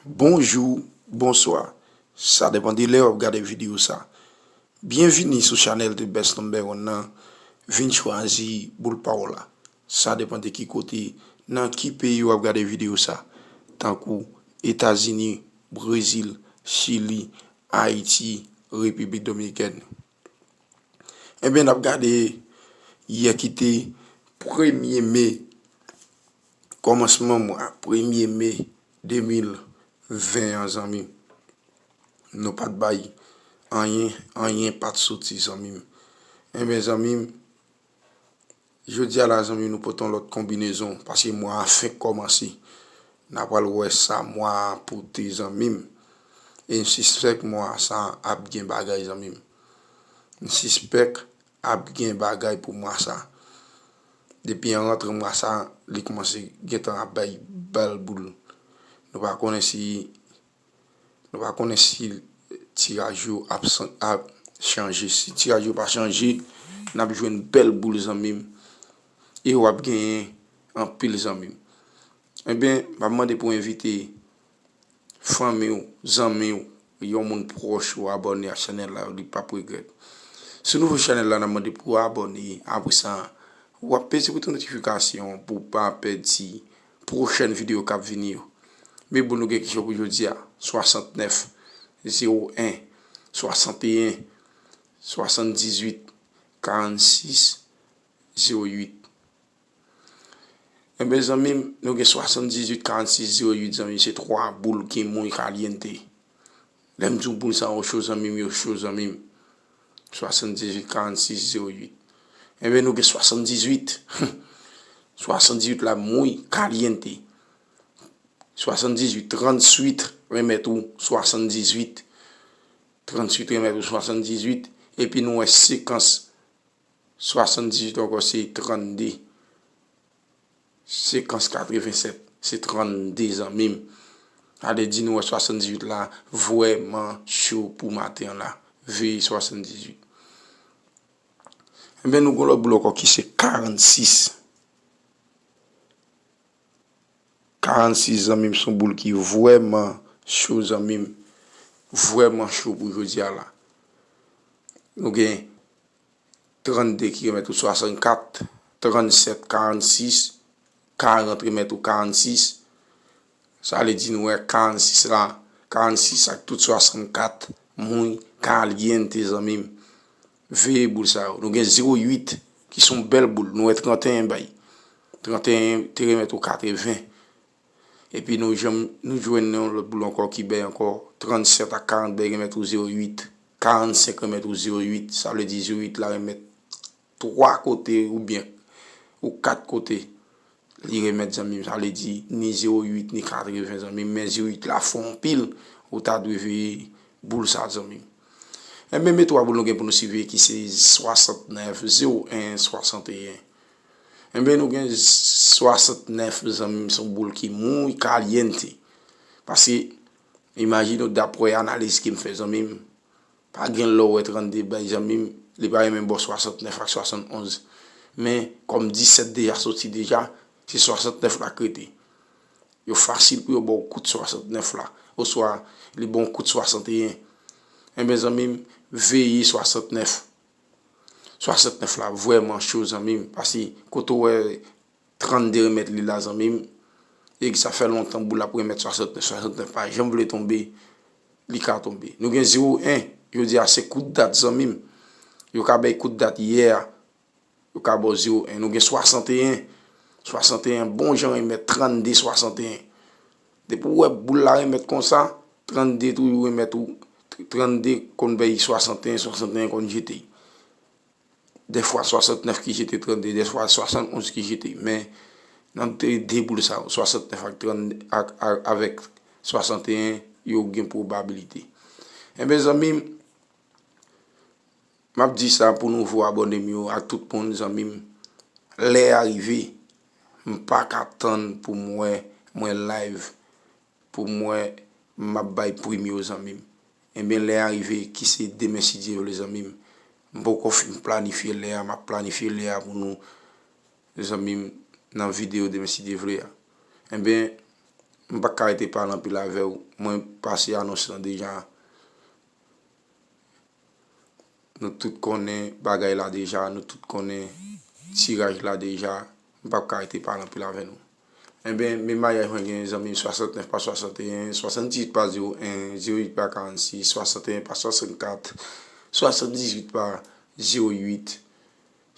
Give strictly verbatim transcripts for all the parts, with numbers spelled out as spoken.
Bonjou, bonswa. Sa depann de lè w ap gade videyo sa. Byenvini sou chanèl The Best Number One nan. Vin chwazi boul pa w la. Sa depann de ki kote, nan ki peyi w ap gade videyo sa. Tankou Etazini, Brezil, Chili, Ayiti, Repiblik Dominikèn. Ebyen, n ap gade yè ki te premye me, kòmansman mwa, premye me de mil ven an, zanmi m. Nou pa t bay anyen, anyen pa t soti, zanmi m. Ebyen, zanmi m, jodi a la, zanmi m, nou pote yon lòt konbinezon, paske mwa a fenk kòmanse. N a pral wè sa mwa a pote, zanmi m. E m sispèk mwa sa ap gen bagay, zanmi m. M sispèk ap gen bagay pou mwa sa. Depi an rantre mwa sa, li kòmanse gentan ap bay bèl boul. Nou pa konnen si, nou pa konnen si tiraj yo ap san-, ap chanje. Si tiraj yo pa chanje, n ap jwenn bèl boul, zanmi m. E w ap genyen anpil, zanmi m. Ebyen, m ap mande pou w envite fanmi w, zanmi w, yon moun pwòch ou abòne ak chanèl la, li p ap regrèt. Si w nouvo sou chanèl la, n ap mande pou w abòne. Apre sa, w ap peze bouton notifikasyon pou w pa pèdi pwochèn videyo k ap vini yo. Men bon, nou gen kesyon pou jodi a, swasantnèf, zewo en, swasanteyen, swasanndizuit, karannsis, zewo uit. Enben, zanmi m, nou gen swasanndizuit karannsis zewo uit, zanmi m, se twa boul ki muy caliente. Lè m di w boul sa yo cho, zanmi m, yo cho, zanmi m. Swasanndizuit karannsis zewo uit. Enben, nou gen swasanndizuit. Swasanndizuit la muy caliente. Swasanndizuit, tranntuit remèt ou swasanndizuit. Tranntuit remèt ou swasanndizuit. Epi nou wè sekans swasanndizuit ankò se trannde. Sekans katrevensèt se trannde, zanmi m. Sa vle di nou wè swasanndizuit la vrèman cho pou maten an la. Veye swasanndizuit. Enben, nou gen lòt boul ankò ki se karannsis. Karannsis, zanmi m, se yon boul ki vrèman cho, zanmi m. Vrèman cho pou jodi a la. Nou gen trannde ki remèt ou swasannkat, trannsèt karannsis, karant remèt ou karannsis. Sa vle di nou wè karannsis la, karannsis ak tout swasannkat, muy caliente, zanmi m. Veye boul sa yo. Nou gen zewo uit, ki se yon bèl boul. Nou wè tranteyen bay. Tranteyen te remèt ou katreven. Epi nou janm, nou jwenn yon lòt boul ankò ki bay ankò trannsèt ak karant bay remèt ou zewo uit. Karannsenk remèt ou zewo uit. Sa vle di zewo uit la remèt twa kote oubyen ou kat kote. Li remèt, zanmi m, sa vle di ni zewo uit ni katreven, zanmi m, men zewo uit la fò anpil, ou ta dwe veye boul sa, zanmi m. Enben, men twa boul nou gen pou nou siveye ki se swasantnèf, zewo en, swasanteyen. Enben, nou gen swasantnèf, zanmi m, se yon boul ki muy caliente. Paske, imajine w, daprè analiz ke m fè, zanmi m, pa gen lè w wè trannde bay, zanmi m, li pa renmen bò swasantnèf ak swasannonz. Men, kòm disèt deja soti deja, se swasantnèf la k rete. Yo fasil pou yo ba w kout swasantnèf la, oswa li ba w kout swasanteyen. Enben, zanmi m, veye swasantnèf. Swasantnèf la vrèman cho, zanmi m, paske kote w wè trannde remèt li la, zanmi m, e sa fè lontan boul la ap remèt swasantnèf, swasantnèf pa janm vle tonbe, li ka tonbe. Nou gen zewo en, jodi a se kout dat, zanmi m. Yo ka bay kout dat yè a, yo ka ba w zewo en. Nou gen swasanteyen, swasanteyen bon jan remèt, trannde, swasanteyen. Depi w wè boul la remèt konsa, trannde toujou remèt ou, trannde konn bay swasanteyen, swasanteyen konn jete. Dèfwa swasantnèf ki jete trannde, dèfwa swasannonz ki jete. Men, nan de, de boul sa yo, swasantnèf ak trannde, ak, ak, avèk swasanteyen, yo gen pwobabilite. Enben, zanmi m, m ap di sa pou nouvo abòne m yo, ak tout moun, zanmi m, lè a rive, m pa ka tann pou m wè mwen live, pou m wè m ap bay prim yo, zanmi m. Enben, lè a rive, ki se demen, si Dye vle, zanmi m. M poko fin planifye lè a, m ap planifye lè a pou nou, zanmi m, nan videyo demen, si Dye vle a. Enben, M p ap ka rete pale anpil avè w. Mwen pase anons lan deja. Nou tout konnen bagay la deja, nou tout konnen tiraj la deja. M p ap ka rete pale anpil avè nou. Enben, men maryaj mwen gen zanmi m swasantnèf pa swasanteyen, swasanndizuit pa zewo en, zewo uit pa karannsis, swasanteyen pa swasannkat, swasanndizuit pa zewo uit,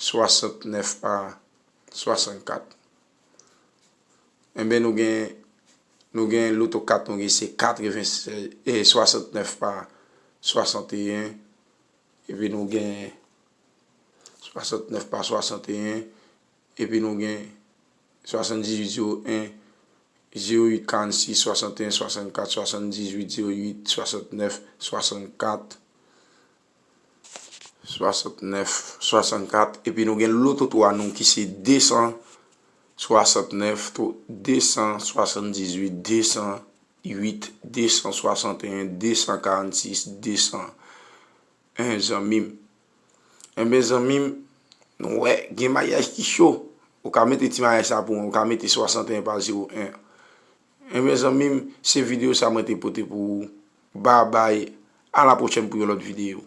swasantnèf pa swasannkat. Enben, nou gen, nou gen loto kat, nou gen se katreven, e, swasantnèf pa swasanteyen, epi nou gen swasantnèf pa swasanteyen, epi nou gen swasanndizuit zewo en, zewo uit karannsis, swasanteyen swasannkat, swasanndizuit zewo uit, swasantnèf swasannkat, swasantnèf swasannkat, epi nou gen loto twa nou ki se desan swasantnèf, desan swasanndizuit, desan uit, desan swasanteyen, desan karannsis, desan en, zanmi m. Enben, zanmi m, nou wè, gen maryaj ki cho. Ou ka mete ti maryaj sa pou mwen, ou ka mete swasanteyen pa zewo en. Enben, zanmi m, se videyo sa mwen te pote pou ou. Babay, a la pwochèn pou yon lòt videyo.